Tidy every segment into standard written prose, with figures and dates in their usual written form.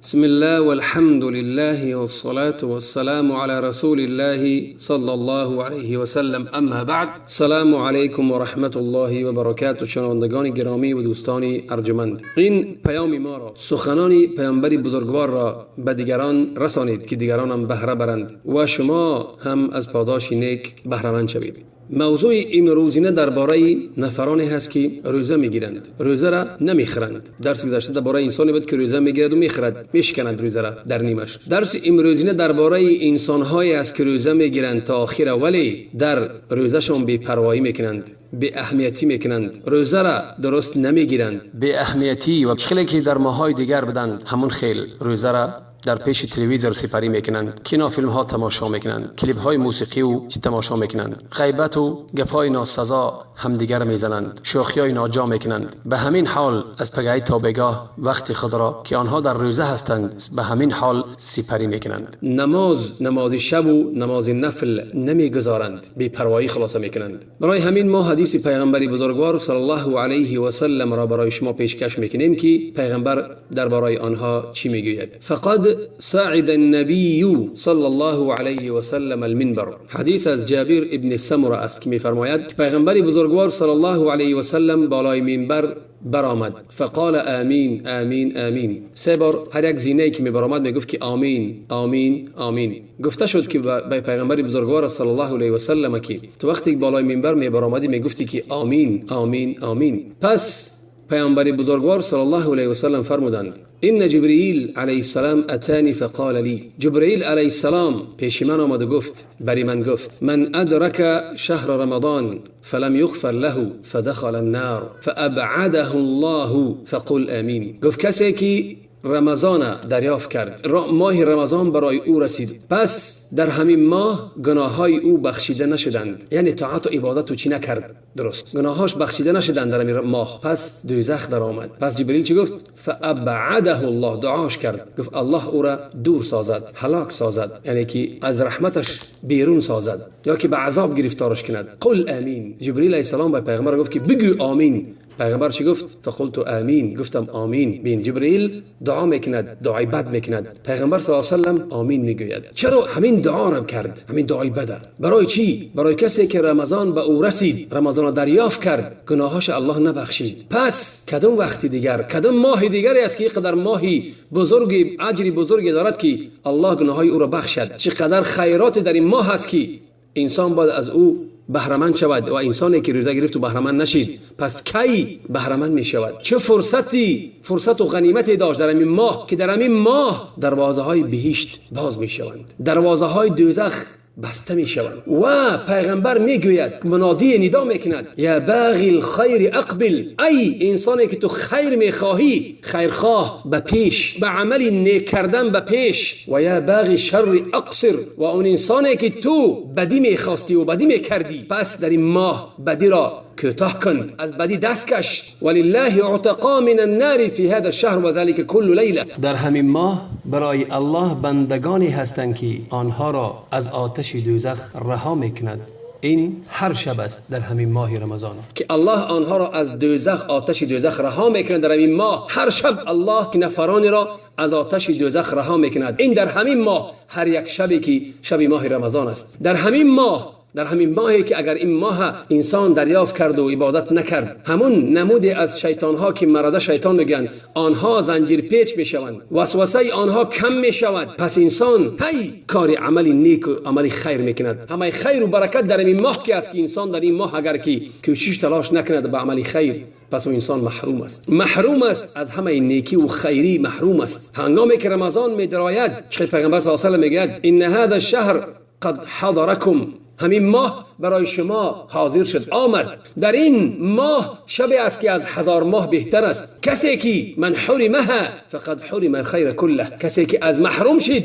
بسم الله والحمد لله والصلاة والسلام على رسول الله صلى الله عليه وسلم. اما بعد، سلام علیکم و رحمت الله و برکاته. شنوندگان گرامی و دوستان ارجمند، این پیام ما را، سخنان پیامبر بزرگوار را به دیگران رسانید که دیگران هم بهره برند و شما هم از پاداش نیک بهره مند شوید. موضوع امروزینه درباره نفرانی هست که روزه میگیرند، روزه را نمیخرند. درس گذشته درباره انسانی بود که روزه میگیرد و میخرد، میشکند روزه را در نیمش. درس امروزینه درباره انسانهایی است که روزه میگیرند تا آخر، ولی در روزهشان بی‌پروایی میکنند، بی اهمیتی میکنند، روزه را درست نمیگیرند، بی اهمیتی و خیلی که در ماهای دیگر بدند همون خیل روزه را در پیش تلویزیون سپری میکنند، کینو فیلم ها تماشا میکنند، کلیپ های موسیقی و چی تماشا میکنند، غیبت و گپ های ناسزا همدیگر میزنند، شوخی های ناجا میکنند. به همین حال از پگاه تا بگاه وقت خود را که آنها در روزه هستند به همین حال سپری میکنند. نماز شب و نماز نفل نمیگذارند، بی پروایی خلاصه میکنند. برای همین ما حدیث پیغمبر بزرگوار صلی الله علیه و سلم را برای شما پیشکش میکنیم که پیغمبر درباره آنها چی میگوید. فقد صعد النبی صلی الله علیه و سلم المنبر. حدیث از جابر ابن سمره است که میفرماید پیغمبر بزرگوار صلی الله علیه و سلم بالای منبر برآمد. فقال آمین آمین آمین. سه بار هر یک زینه که میبرآمد میگفت که آمین آمین آمین. گفته شد که به پیغمبر بزرگوار صلی الله علیه و سلم که تو وقتی بالای منبر میبرآمدی میگفتی که آمین آمین آمین. پس پیامبر بزرگوار صلی الله علیه و سلم فرمودند ان جبرئیل علیه السلام اتانی فقال لی. جبرئیل علیه السلام پیش من آمد و گفت، بری من گفت من ادرک شهر رمضان فلم یغفر له فدخل النار فابعده الله فقل آمین. گفت کسی که رمضان دریافت کرد، ماه رمضان برای او رسید، پس در همین ماه گناههای او بخشیده نشدند، یعنی طاعت و عبادت او چی نکرد درست، گناهاش بخشیده نشدند در همین ماه، پس دوزخ در آمد. پس جبرئیل چی گفت؟ فابعده الله، دعاش کرد، گفت الله او را دور سازد، هلاک سازد، یعنی که از رحمتش بیرون سازد یا که به عذاب گرفتارش کند. قل آمین. جبرئیل علیه السلام به پیغمبر گفت که بگو آمین. پیغمبر چی گفت؟ فقلت آمین، گفتم آمین. بین جبرئیل دعا میکند، دعای بد میکند، پیغمبر صلی الله علیه و سلم آمین میگوید. چرا همین دعا را کرد؟ همین دعای بد برای چی؟ برای کسی که رمضان به او رسید، رمضان را دریافت کرد، گناهاش الله نبخشید. پس کدام وقت دیگر، کدام ماه دیگری است که اینقدر ماهی بزرگ، اجری بزرگی دارد که الله گناههای او را بخشد؟ چقدر خیرات در این ماه هست که انسان باید از او بهره‌مند شود و انسانی که روزه گرفت و بهره‌مند نشید پس کی بهره‌مند می شود؟ چه فرصتی، فرصت و غنیمتی داشت در همین ماه که در همین ماه دروازه های بهشت باز می شوند، دروازه های دوزخ بسته می شوند. و پیغمبر می گوید، منادی ندا می کند، یا باغی الخیر اقبل، ای انسانی که تو خیر می خواهی، خیرخواه به پیش، به عمل نیک کردن به پیش، و یا باغی شر اقصر، و اون انسانی که تو بدی می خواستی و بدی می کردی، پس در این ماه بدی را کوتاه کن، از بدی دست کش. ولله عتقا من النار فی هذا الشهر و ذلك كل لیله. در همین ماه برای الله بندگانی هستند که آنها را از آتش دوزخ رها میکند. این هر شب است در همین ماه رمضان که الله آنها را از دوزخ، آتش دوزخ رها میکند. در همین ماه هر شب الله که نفرانی را از آتش دوزخ رها میکند. این در همین ماه، هر یک شبی که شب ماه رمضان است، در همین ماه، در همین ماهی که اگر این ماه انسان دریافت کرد و عبادت نکرد، همون نمود از شیطان ها که مرده شیطان میگن، آنها زنجیر پیچ میشوند، وسوسه آنها کم میشود. پس انسان هی کار عمل نیک و عمل خیر میکند. همه خیر و برکت در این ماه که است که انسان در این ماه اگر که کوشش تلاش نکند به عمل خیر، پس اون انسان محروم است، محروم است از همه نیکی و خیری، محروم است. هنگامی که رمضان میدراید، چه پیغمبر صلی الله علیه و سلم میگوید ان هذا الشهر قد حضرکم، همین ماه برای شما حاضر شد، آمد. در این ماه شب است که از 1000 ماه بهتر است. کسی که من حرمها فقد حرم الخیر كله، کسی که از محروم شد،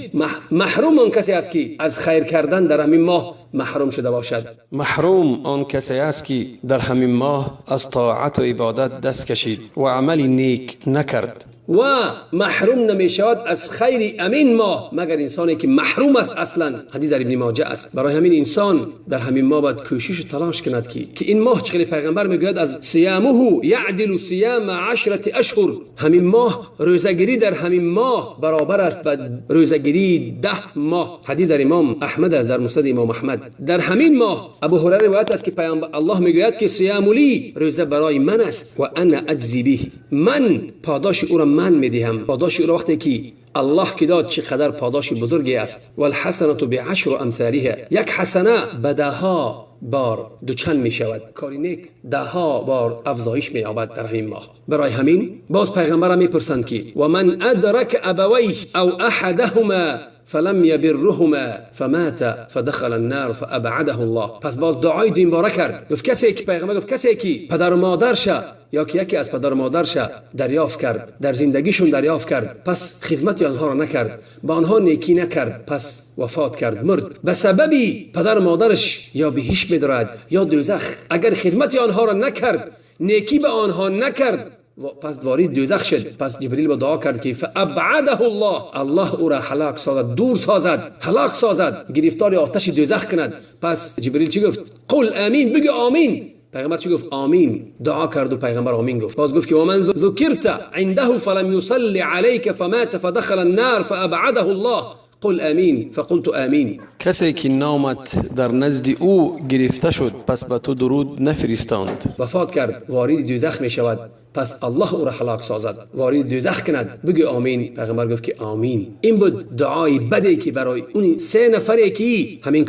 محروم آن کسی است که از خیر کردن در همین ماه محروم شده باشد. محروم آن کسی است که در همین ماه از طاعت و عبادت دست کشید و عمل نیک نکرد. و محروم نمی شود از خیر امین ماه مگر انسانی که محروم است اصلا. حدیث در ابن ماجه است. برای همین انسان در همین ماه باید کوشش و تلاش کند که این ماه چه پیغمبر میگوید از صیامه یعدل صیام 10 اشهر، همین ماه روزگیری در همین ماه برابر است با روزگیری 10 ماه. حدیث در امام احمد است، در مسند امام احمد. در همین ماه ابو هریره روایت است که پیامبر الله میگوید که صیام لی، روزه برای من است، و انا اجزی به، من پاداش او را من میدهم. پاداش او را وقتی که الله که داد چقدر پاداش بزرگی است. والحسنة بعشر امثالها، یک حسنه به 10 بار دوچند می شود، کاری نیک 10 بار افزایش می یابد در همین ماه. برای همین باز پیغمبر می پرسند که و من ادرک ابویه او احدهما فلم يبرهما فمات فدخل النار فابعده الله. پس باز دعای دین باره کرد، گفت کسی که پیغمبر گفت کسی که پدر و مادرش یا که یکی از پدر و مادرش دریافت کرد، در زندگیشون دریافت کرد، پس خدمت آنها را نکرد، با آنها نیکی نکرد، پس وفات کرد، مرد، به سببی پدر و مادرش یا بهشت می‌درد یا دوزخ. اگر خدمت آنها را نکرد، نیکی به آنها نکرد، پس وارد دوزخ شد. پس جبریل با دعا کرد که فابعده الله، الله او را هلاک سازد، دور سازد، هلاک سازد، گرفتار آتش دوزخ کند. پس جبریل چی گفت؟ قل امین، بگو آمین. پیغمبر چی گفت؟ آمین. دعا کرد و پیغمبر آمین گفت. باز گفت که ومن ذکرت عنده فلم يصلي عليك فمات فدخل النار فابعده الله قل امین فقلت امین. کسی که نامت در نزد او گرفته شد پس به تو درود نفرستاند، وفات کرد، وارد دوزخ می شود، پس الله او را هلاک سازد، وارد دوزخ کند، بگو آمین. پیغمبر گفت که آمین. این بود دعای بدی که برای اون 3 نفری که همین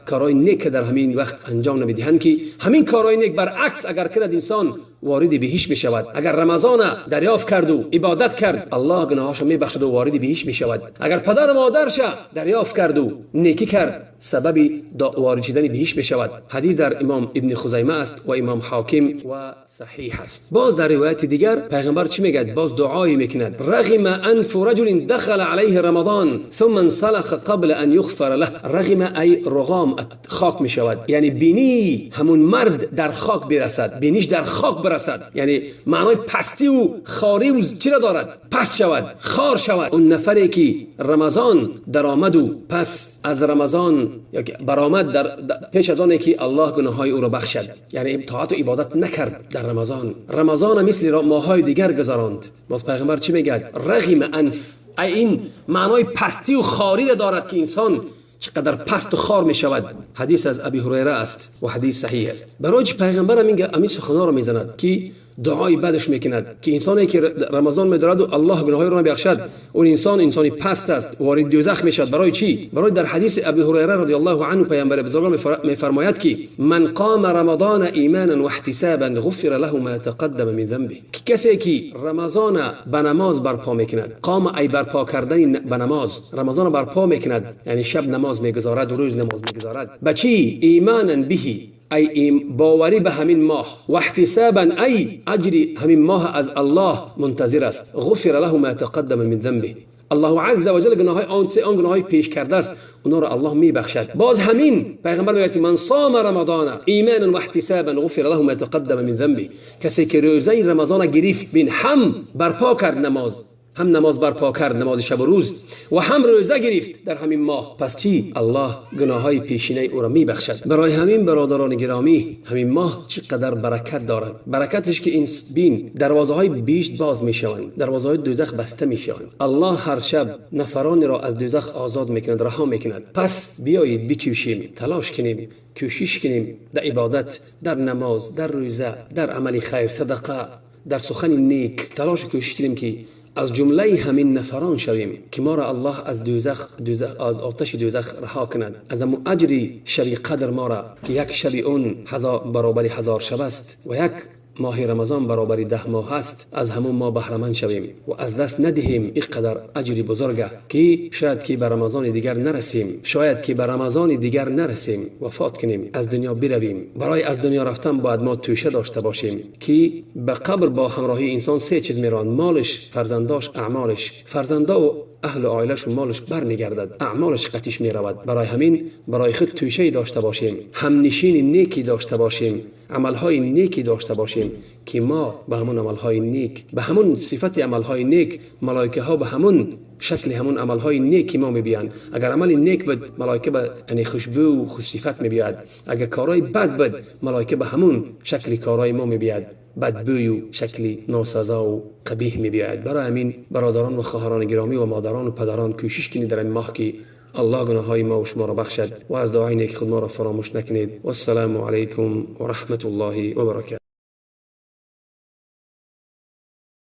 کارای نیک در همین وقت انجام نمیدهند، که همین کارای نیک برعکس اگر کند انسان وارد بهشت می شود. اگر رمضان دریافت کرد و عبادت کرد، الله گناهاش می بخشد و وارد بهشت می شود. اگر پدر و مادرش دریافت کرد و نیکی کرد، سبب وارد شدن بهشت می شود. حدیث در امام ابن خزیمه است و امام حاکم و صحیح است. باز در روایت دیگر پیغمبر چی میگه؟ باز دعایی میکند: رغم انف رجل دخل علیه رمضان ثم انسلخ قبل ان یغفر له. رغم ای رغام، خاک می شود، یعنی بینی همون مرد در خاک برسد، بینیش در خاک برسد، یعنی معنای پستی و خاری و چی را دارد؟ پس شود، خار شود. اون نفری که رمضان در آمد و پس از رمضان یا برآمد در پیش از آن که الله گناههای او را بخشد، یعنی طاعت و عبادت نکرد در رمضان، رمضان مثل ماهای دیگر گذراند. باز پیغمبر چی میگه؟ رغم انف، ای این معنای پستی و خاری را دارد که انسان چقدر پست و خار می شود. حدیث از ابی هریره است و حدیث صحیح است. برای پیغمبر همین سخنها را میزند که دعای بدش میکند که انسانی که رمضان میدارد و الله گناههای را بخشد، اون انسان انسانی پست است، وارد دوزخ میشد. برای چی؟ برای در حدیث ابی هریره رضی الله عنه پیامبر بزرگوار میفرماید که من قام رمضان ایمانا و احتسابا غفر له ما تقدم من ذنبه. کسی که رمضان به نماز برپا میکند، قام ای برپا کردن به نماز، رمضان برپا میکند، یعنی شب نماز میگذارد و روز نماز میگذارد، به چی؟ ایمانا به، ای باوری به همین ماه، و احتسابا ای اجری همین ماه از الله منتظر است، غفر له ما تقدم من ذنبه. الله عز وجل گناههای آن گناههای پیش کرده است اونا را الله میبخشد. باز همین پیغمبر میگه من صام رمضان ایمانا و احتسابا غفر له ما تقدم من ذنبه. کسی که روزه رمضان گرفت، بین هم برپا کرد نماز، هم نماز برپا کرد، نماز شب و روز، و هم روزه گرفت در همین ماه، پس چی؟ الله گناههای پیشینه او را میبخشد. برای همین برادران گرامی، همین ماه چقدر برکت دارد. برکتش که این بین دروازه های بهشت باز میشوند، دروازه های دوزخ بسته میشوند. الله هر شب نفران را از دوزخ آزاد میکند، رها میکند. پس بیایید بکوشیم، تلاش کنیم، کوشش کنیم در عبادت، در نماز، در روزه، در عمل خیر، صدقه، در سخن نیک، تلاش و کوشش کنیم که از جمله همین نفران شویم که ما را الله از دوزخ، از آتش دوزخ رها کند، از امو اجری شبی قدر ما را که یک شب اون برابر 1000 شب است و یک ماه رمضان برابر 10 ماه است، از همون ما بهره‌مند شویم و از دست ندهیم اینقدر اجری بزرگه که شاید که به رمضان دیگر نرسیم، شاید که به رمضان دیگر نرسیم، وفات کنیم، از دنیا برویم. برای از دنیا رفتن باید ما توشه داشته باشیم که به قبر با همراهی انسان 3 چیز میروند: مالش، فرزنداش، اعمالش. فرزندا و اهل عائلش و مالش برمیگردد، اعمالش قطیش میرود. برای همین برای خود توشه داشته باشیم، همنشین نیکی داشته باشیم، عملهای نیکی داشته باشیم که ما به همون عملهای نیک، به همون صفت عملهای نیک، ملائکه ها به همون شکل همون عملهای نیکی ما میبیند. اگر عمل نیک بود ملائکه به یعنی خوشبو و خوش صفت میبیاد، اگر کارهای بد بود ملائکه به همون شکل کارهای ما میبیاد، بدبوی و شکلی ناسزا و قبیح میبیاد. برای همین برادران و خواهران گرامی و مادران و پدران کوشش کنید در این ماه که الله گناههای ما و شما را بخشد و از دعای نیک خود ما را فراموش نکنید. و السلام علیکم و رحمت الله و برکاته.